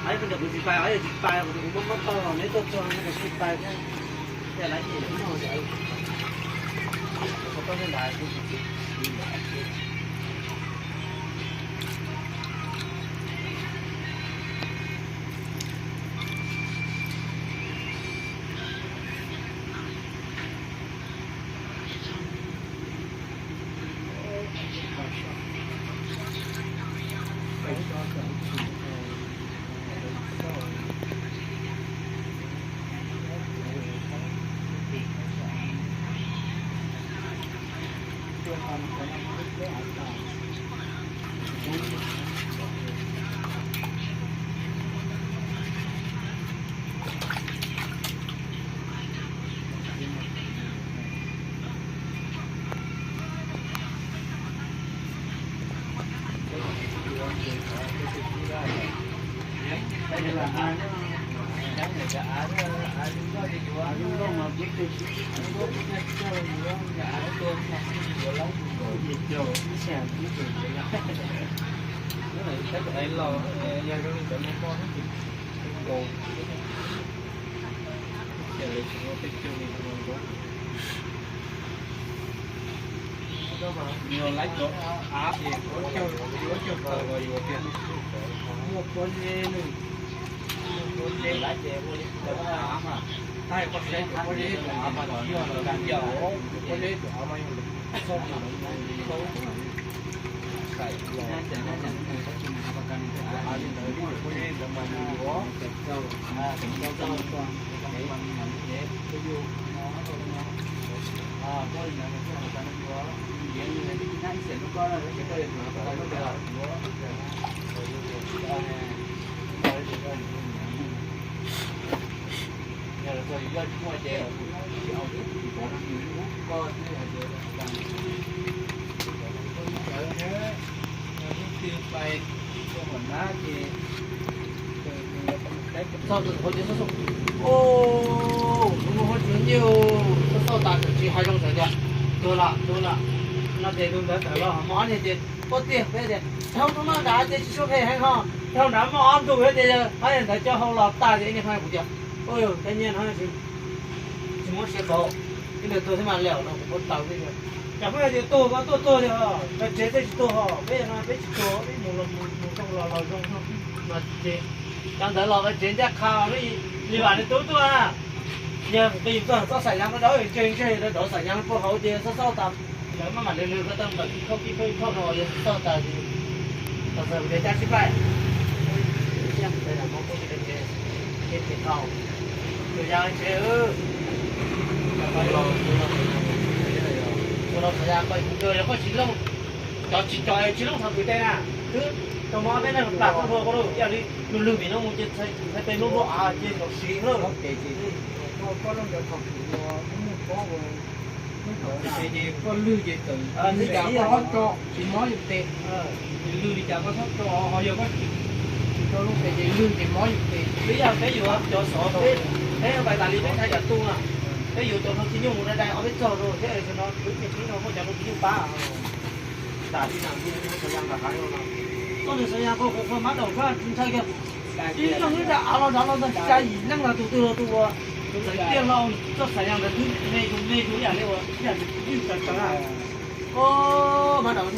Ai, kuv cov kuv tsis pais, ai, yog tsis pais, kuv muab muab tau los neb tuaj txog kuv tsis pais thiab. Ces lawv nyiam nyob ces kuv tau nej lawv kuv tsis tsis Txog tus hauv ces xub xub, o, tus muaj huab cua nyiaj, xauj xauj tas tsis hais zoo tawm tias, tuag lawm, tuag lawm. No ces tus ntawd tawm los hos muaj ob niag ces quaj tiag peb tias, dhau tus no nrad ces tsis suav phem heev hos, dhau nrad muaj ob ntu thiab ces, hos ntawd coj hau los tag ces ib niag hais kuv tias, ua cas nyiaj no tsis muab siav pauv, ib ntawd tuag thiab mas lawm no kuv muab tau xwb tias, cas pheej hais tias tuag mas tuaj tuag tiag, tsev tej tsis tuag hos peb no peb tsis tuag, peb mus los mus, mus zoo los los zoo no. Mas ces cov ntawd los tsev ncaj qha li vam li tub tuaj na. Yog peb yus txoj xaim yas no dawb ntseg ntseg dawb xaim yas puag hauv ces xauj xauj tas, lawv maj mam lwg lwg ko tau ntawm ib khauj ib khauj ib khauj no yog xauj tas, txog tias cas tsis pais, ces tau, tus yas tsev, tus los xav yas pais kuv kawg yog koj tsis looj, cov tsis cov tsis looj thaum kwv teb na, twb tau muab peb neeg plam koj hlua koj lawm ib yam li lwg lwg vim no mus ces txhais tes nruab nruab av ces nkaum siv lawm. Koj lwg ces txawm li cas koj txhob tso, tsis mob yus tes, lwg li cas koj txhob tso, ho yog koj tsis tso lub tes ces lwg ces mob yus tes. Twb yog peb yuav cov xov peb, peb pais tas li peb ntshai yam tu na, peb yuav cov no tsis nyuj mus dai dai ob peb txog rau thiab no twb me tib no muaj cov no tsis nyuj pab. Tam li no, txoj nws xav yas koj kuv koj mab daum sab ntshai kiag. Ib leeg ib nra av los nrad los ntag, tsis tsa yim leej los tus twg los tus uas txawm tiag los txoj xav yas ntawd twb me tus me tus ib yam li uas ib yam li twb tsawv tsawv na. Mab daum